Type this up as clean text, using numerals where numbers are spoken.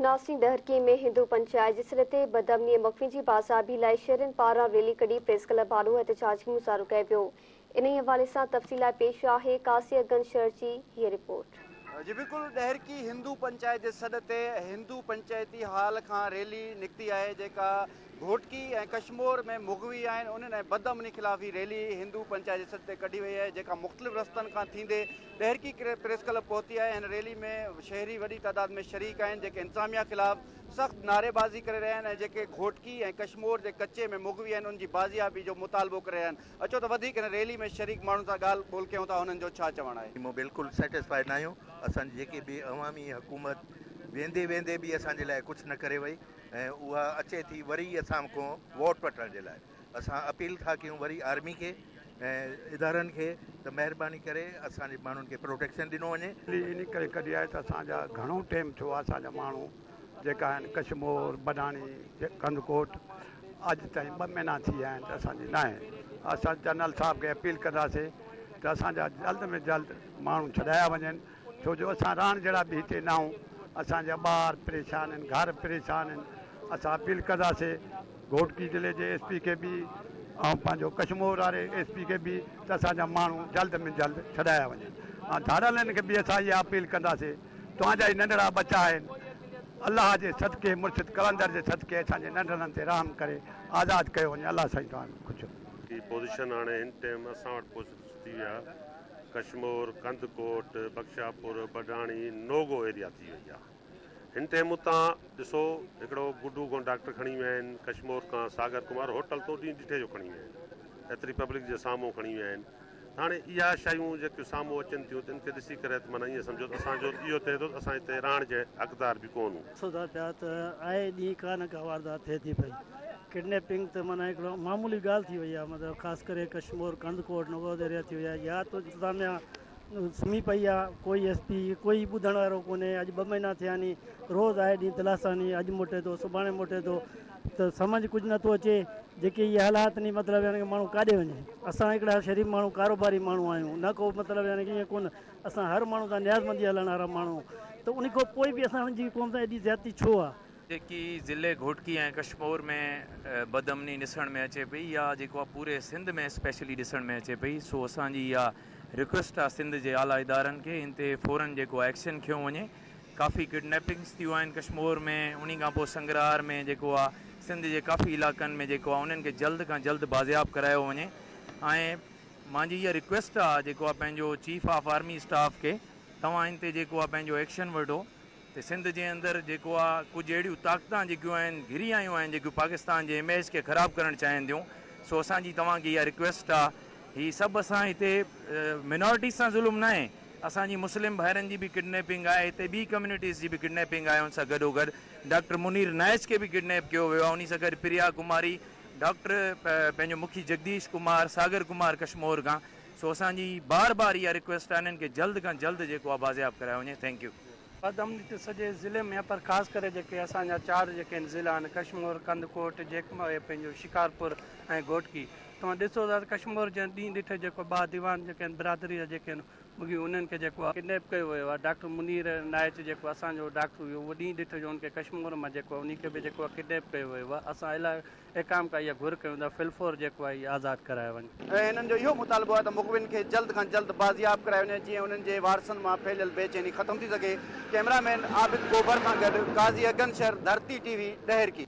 ناصرين ڏهرڪي ۾ هندو پنچائت جي سڏ تي بدامني ۽ مغوين جي بازيابي لاء شهرين پاران ريلي ڪڍي پريس ڪلب آڏو احتجاجي مظاهرو ڪيو ويو. انهي حوالي سان تفصيل لاء پيش آهي قاضي اگن شر جي هيء رپورٽ. جي بلڪل ڏهرڪي هندو پنچائت جي سڏ تي هندو پنچائتي هال کان ريلي نڪتي آهي جيڪا گهوٽڪي ۽ ڪشمور ۾ مغوي آهن انهن ۽ بدامني خلاف هي ريلي هندو پنچائت جي سڏ تي ڪڍي وئي آهي جيڪا مختلف رستن کان ٿيندي ڏهرڪي پريس ڪلب پهتي آهي هن ريلي ۾ شهري وڏي تعداد ۾ شريڪ آهن جيڪي انتظاميا خلاف سخت نعريبازي ڪري رهيا آهن ۽ جيڪي گهوٽڪي ۽ ڪشمور جي ڪچي ۾ مغوي آهن انهن جي بازيابي جو مطالبو ڪري رهيا آهن اچو ته وڌيڪ هن ريلي ۾ شريڪ ماڻهن سان ڳالهه ٻولهه ڪيون ٿا هنن جو ڇا چوڻ آهي. مون بلڪل سيٽسفائيڊ ناهيون اسان جي جيڪي به عوامي حڪومت ويندي ويندي به اسان جي لاء ڪجهه نه ڪري وئي ۽ اها اچي ٿي وري اسان کان ووٽ وٺڻ جي لاء اسان اپيل ٿا ڪيون وري آرمي کي ۽ ادارن کي ته مهرباني ڪري اسان جي ماڻهن کي پروٽيڪشن ڏنو وڃي. ريلي انهي ڪري ڪڍي آهي ته اسان جا گهڻو ٽيم ٿيو آهي اسان جا ماڻهو جيڪا آهن ڪشمور بڊاڻي ڪنڌڪوٽ اڄ تائين ٻه مهينا ٿي ويا آهن ته اسان جي ناهي اسان جنرل صاحب کي اپيل ڪنداسي ته اسان جا جلد ۾ جلد ماڻهو ڇڏايا وڃن ڇو جو اسان رهڻ جهڙا به هتي نه آهيون، اسان جا ٻار پريشان آهن، گهر پريشان آهن، اسان اپيل ڪنداسي گهوٽڪي ضلعي جي ايس پي کي به ۽ پنهنجو ڪشمور واري ايس پي کي به ته اسان جا ماڻهو جلد ۾ جلد ڇڏايا وڃن ۽ ڌاڙيلن کي به اسان اها اپيل ڪنداسي توهان جا هي ننڍڙا ٻچا آهن الله جي صدقي مرشد قلندر جي صدقي اسان جي ننڍڙن تي رحم ڪري آزاد ڪيو وڃي الله سائين توهان کي خوش رکي. هي پوزيشن هاڻي هن ٽيم اسان وٽ پهچي ٿي ويا. ڪشمور، ڪنڌڪوٽ، بخشاپور، بڊاڻي نو گو ايريا ٿي وئي آ. هن ٽيم اتان ڏسو هڪڙو گڊو کان ڊاڪٽر کڻي ويا آهن، ڪشمور کان ساگر ڪمار هوٽل تون ڏينهن ڏٺي جو کڻي ويا آهن. ايتري پبلڪ جي سامهون کڻي ويا آهن. ته هاڻي اها شيون جيڪيون سامهون اچن ٿيون تن کي ڏسي ڪري ته معنيٰ ائين سمجهو ته اسان جو اهو ٿئي ٿو ته اسان هتي رهڻ جي حقدار به ڪونه هون. ڏسو ٿا پيا ته آئي ڏينهن ڪا نه ڪا واردات ٿئي ٿي پئي. ڪڊنيپنگ ته معنيٰ هڪڙو معمولي ڳالهه ٿي وئي آهي مطلب خاص ڪري ڪشمور ڪنڌڪوٽ نوگوز ايريا ٿي وئي آهي يا ته انتظاميا سمهي پئي آهي ڪوئي ايس پي ڪوئي ٻڌڻ وارو ڪونهي اڄ ٻه مهينا ٿيا ني روز آئي ڏينهن دلاسا ني اڄ موٽي ٿو سڀاڻي موٽي ٿو ته سمجهه ڪجهه نٿو اچي جيڪي اهي حالات ني مطلب يعني ماڻهو ڪاڏي وڃي اسان هڪڙا شريف ماڻهو ڪاروباري ماڻهو آهيون نه ڪو مطلب يعني ائين ڪونه اسان هر ماڻهو سان نيازمندي هلڻ وارا ماڻهو ته ان کان پوء به اسان جي قوم سان ايڏي زيادتي ڇو آهي. جيڪي ضلعي گهوٽڪي ۽ ڪشمور ۾ بدامني ڏسڻ ۾ اچي پئي يا جيڪو آ پوري سنڌ ۾ اسپيشلي ڏسڻ ۾ اچي پئي سو اسان جي اها رڪويسٽ آ سنڌ جي اعليٰ ادارن کي ان تي فورن جيڪو آ ايڪشن کنيو وڃي ڪافي ڪڊنيپنگس ٿيون آهن ڪشمور ۾ انهي کان پوء سنگرار ۾ جيڪو آ سنڌ جي ڪافي علائقن ۾ جيڪو آ انهن کي جلد کان جلد بازياب ڪرايو وڃي ۽ مانجي اها رڪويسٽ آ جيڪو آ پنهنجو چيف آف آرمي اسٽاف کي توهان ان تي جيڪو آ پنهنجو ايڪشن وٺو ته سنڌ جي اندر جيڪو آ ڪجهه اهڙيون طاقتان جيڪيون آهن گهري آيون آهن جيڪيون پاڪستان جي اميج کي خراب ڪرڻ چاهين ٿيون سو اسان جي توهان کي اها رڪويسٽ آ هي سڀ اسان هتي مينارٽيز سان ظلم ناهي اسان جي مسلم ڀائرن جي به ڪڊنيپنگ آهي هتي ٻي ڪميونٽيز جي به ڪڊنيپنگ آهي ان سان گڏو گڏ ڊاڪٽر منير نائچ کي به ڪڊنيپ ڪيو ويو آ انهي سان گڏ پريا ڪماري ڊاڪٽر پنهنجو مکي جگديش ڪمار ساگر ڪمار ڪشمور کان سو اسان جي بار بار اها رڪويسٽ آهي انهن کي جلد کان جلد جيڪو آ بازياب ڪرايو وڃي thank you. بدامني ته سڄي ضلعي ۾ آهي پر خاص ڪري جيڪي اسان جا چار جيڪي آهن ضلعا آهن ڪشمور، ڪنڌڪوٽ، جيڪب پنهنجو شڪارپور ۽ گهوٽڪي توهان ڏسو ٿا ته ڪشمور جنهن ڏينهن ڏٺي جيڪو ٻه ديوان جيڪي آهن برادري جا جيڪي آهن مگي انهن کي جيڪو آهي ڪڊنيپ ڪيو ويو آهي ڊاڪٽر منير نائچ جيڪو اسان جو ڊاڪٽر هيو اهو ڏينهن ڏٺي جو ان کي ڪشمور مان جيڪو آهي انهي کي به جيڪو آهي ڪڊنيپ ڪيو ويو آهي اسان الاهي احڪام کان اها گهر ڪيون ٿا في الفور جيڪو آهي اهي آزاد ڪرايا وڃن. ۽ هنن جو اهو مطالبو آهي ته مغوين کي جلد کان جلد بازياب ڪرايو وڃي جيئن انهن جي وارثن مان ڦهليل بيچيني ختم ٿي سگهي. ڪئميرا مين عابد گوبر سان گڏ قاضي اگن شر، ڌرتي ٽي وي، ڏهرڪي.